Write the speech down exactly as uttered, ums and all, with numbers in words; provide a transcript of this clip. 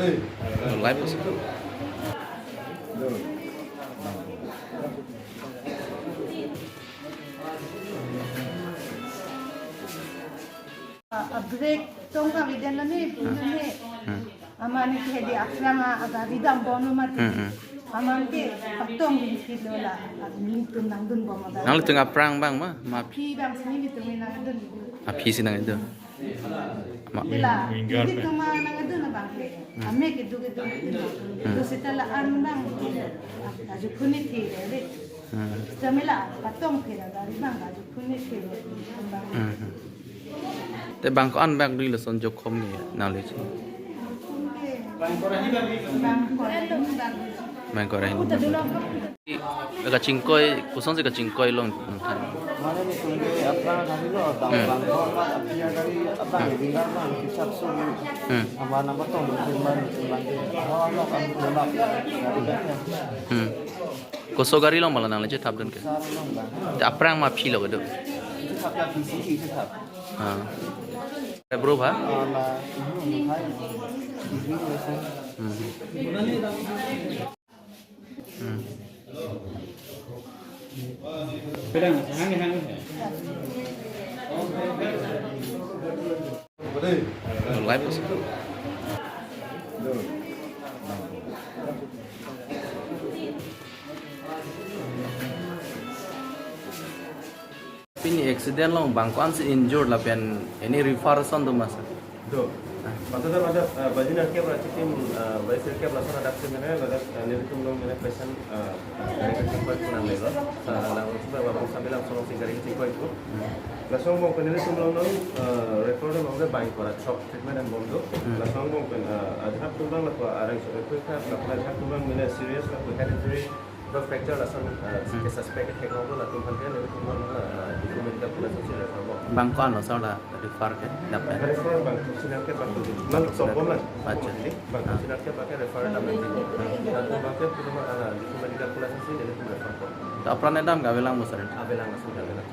Live ase. A-break tong kami den lo ni, punya ni. Hmm. Amat ne ke di aphrang a-gari dambom lo mati. Hmm, hmm. Amat ke patong di silo la, nelitum nangdunbom a-gari. Nanglitum aphrang abang ma, ma aphi abang si nelitum nangdun. Aphi si nangdun. Ma- Ila, nelitum nangdun abang ke. Hmm. Amek kedo kedo kedo. Hmm. To seta la-an abang. Ajo khuni thi le. Hmm. Seta mela patong thi la gari abang ajo khuni thi le. Abang. Hmm. Te bang ko-an bag dui lason jokhom ni nangli che. Bang ko-an bag. Bang ko-an. Kachingkoi, kosonsi kachingkoi long nangthan? Mane nelitum ke aphrang kali lo, dam Hmm. bang ko ma aphi a-gari abang, Hmm. winger abang, kisap so. Hmm. Amat nangpatong, nelitum abang, nelitum abang ke. Hawa lo kan, lo lo. Gari abang ya. Hmm. Koso gari long ma la nangli chethapdun ke? Sar long abang. Te aphrang ma aphi lo kedo? Chethap ya, P C E chethap. Ah. Eh, bro, ha? Ah, la, hmm, hai. Degree lesson. Hmm. Hmm. Pedang, hang, hang. Live ase. Pini accident along bang ko-an si injured lapen any refer ason do ma sir? Do. Maksudnya ada, eh, baji nangkep ra chitim, eh, baji sirkep lason adap si mene, ladak, eh, nelitum along mene patient, eh, dari kachingkoi kunam lelo. Eh, lang sudah bang sambil langsung si gari kachingkoi itu. Lason angbong pen nelitum along, eh, refer along ke bang ko-an chok treatment angbong do. Hmm. Lason angbong pen, eh, ajahak tum abang lapu arang so, eh, quick help, lapu ajahak tum abang mene serious lapu head injury, lapu fracture lason, eh, Hmm. ke suspect ke thek lo latum aphan ke nelitum along, eh, Diphu Medical College si refer angbong. Bang ko-an lo sir la refer ke dap ya? Refer bang ko-an si nangkep bang ko-an. Bang ko-an si nangkep. Bang ko-an si nangkep. Bang ko-an si nangkep bang ke refer dam lagi. Latum abang ke punya ma ala Diphu Medical College si nelitum refer angbong. To apran ne dam ke avelang mo sir? Avelang lason avelang.